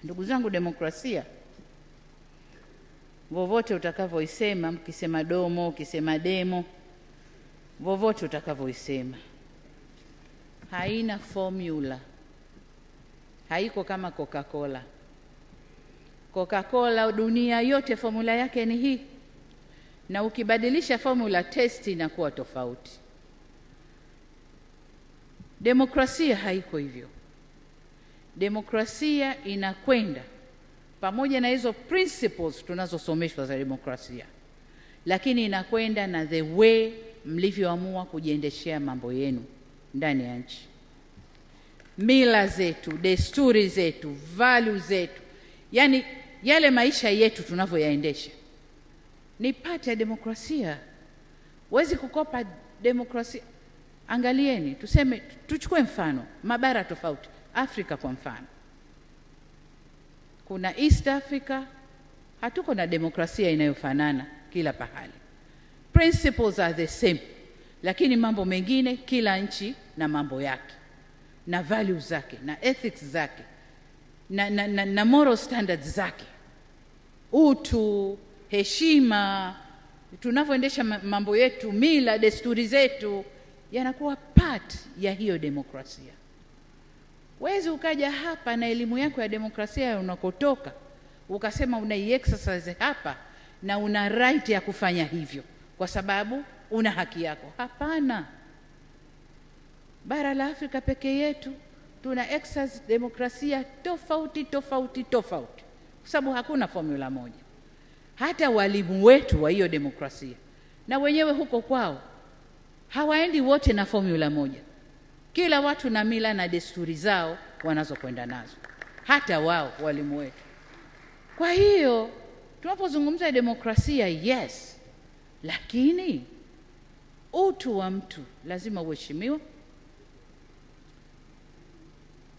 Ndugu zangu, demokrasia vovote utakavyoisema, mkisema domo, ukisema demo, vovote utakavyoisema, haina formula, haiko kama Coca-Cola. Coca-Cola dunia yote formula yake ni hii, na ukibadilisha formula testi inakuwa tofauti. Demokrasia haiko hivyo. Demokrasia inakwenda pamoja na hizo principles tunazosomeshwa za demokrasia, lakini inakwenda na the way mlivyoamua kujiendeshea mambo yenu ndani ya nchi. Mila zetu, desturi zetu, value zetu, yani yale maisha yetu tunavyoyaendesha ni part ya demokrasia. Huwezi kukopa demokrasia. Angalieni, tuseme, tuchukue mfano mabara tofauti. Afrika kwa mfano, kuna East Africa, hatuko na demokrasia inayofanana kila pahali. Principles are the same, lakini mambo mengine kila nchi na mambo yake na values zake na ethics zake na moral standards zake, utu, heshima, tunavyoendesha mambo yetu, mila, desturi zetu yanakuwa part ya hiyo demokrasia. Huwezi ukaja hapa na elimu yako ya demokrasia unakotoka ukasema unai-exercise hapa na una right ya kufanya hivyo kwa sababu una haki yako. Hapana. Bara la Afrika peke yetu tuna exercise demokrasia tofauti tofauti tofauti, kwa sababu hakuna formula moja. Hata walimu wetu wa hiyo demokrasia na wenyewe huko kwao hawaendi wote na formula moja. Kila watu na mila na desturi zao wanazokwenda nazo, hata wao walimu wetu. Kwa hiyo tunapozungumza demokrasia, yes, lakini utu wa mtu lazima uheshimiwe.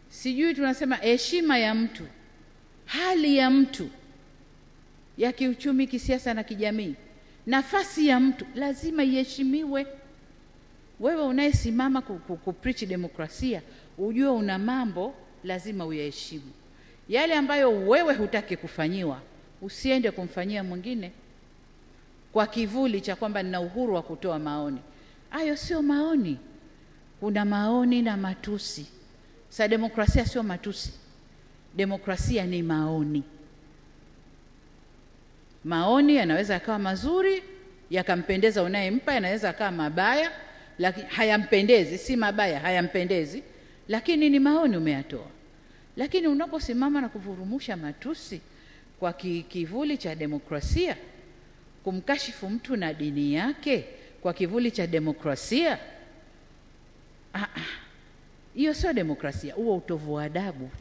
Sijui tunasema heshima ya mtu, hali ya mtu ya kiuchumi, kisiasa na kijamii, nafasi ya mtu lazima iheshimiwe. Wewe unayesimama kupreach demokrasia, ujue una mambo lazima uyaheshimu. Yale ambayo wewe hutaki kufanyiwa, usiende kumfanyia mwingine kwa kivuli cha kwamba nina uhuru wa kutoa maoni. Hayo sio maoni. Kuna maoni na matusi. Sa demokrasia sio matusi. Demokrasia ni maoni. Maoni yanaweza yakawa mazuri, yakampendeza unayempa, yanaweza yakawa mabaya, lakini hayampendezi, si mabaya, hayampendezi, lakini ni maoni umeyatoa. Lakini unaposimama na kuvurumusha matusi kwa kivuli cha demokrasia, kumkashifu mtu na dini yake kwa kivuli cha demokrasia, hiyo sio demokrasia, huo utovu wa adabu.